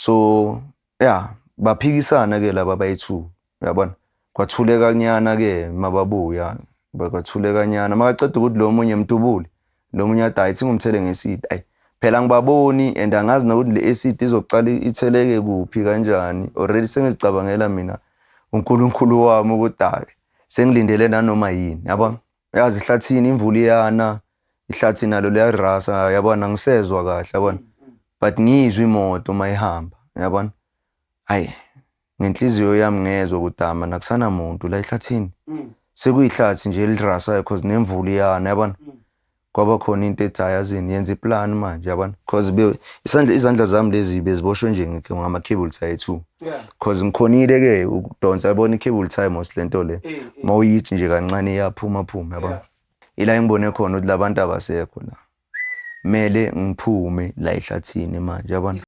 So yeah, baphikisana ke laba bayi-two, uyabona. Kwathuleka nyana ke mababuya, kwathuleka nyana. Makaceda ukuthi lo munye mdubule, lo munye athi hayi, thingumthele nge-acid. Ayi phela angibaboni and angazi nokuthi le acid izoqala itheleke kuphi kanjani. Already sengizicabangela mina uNkulunkulu wami ukuthi hayi, sengilindele nanoma yini, yabona. Yazi ihlathini imvula iyana, ihlathi nalo liyarasa, yabona, angisezwa kahle, yabona. But ngizwe imoto mayihamba, yabona. Hayi, ngenhliziyo yami ngezwa ukuthi ama nakusana muntu la ehlathini. Sekuyihlathi nje elirasayo cause nemvula iyana, yabona. Kwaba khona into ethi hayi, yazini, yenza i-plan manje, yabona, cause isandla izandla zami lezi beziboshwe nje ngama-cable tie 2 cause ngikhonile ke ukudonsa, yabona, i-cable tie mos lento le mawuyithi nje kancane iyaphuma phuma, yabona. Ila engibone khona ukuthi labantu abasekho la, mele ngiphume la ehlathini manje, yabona.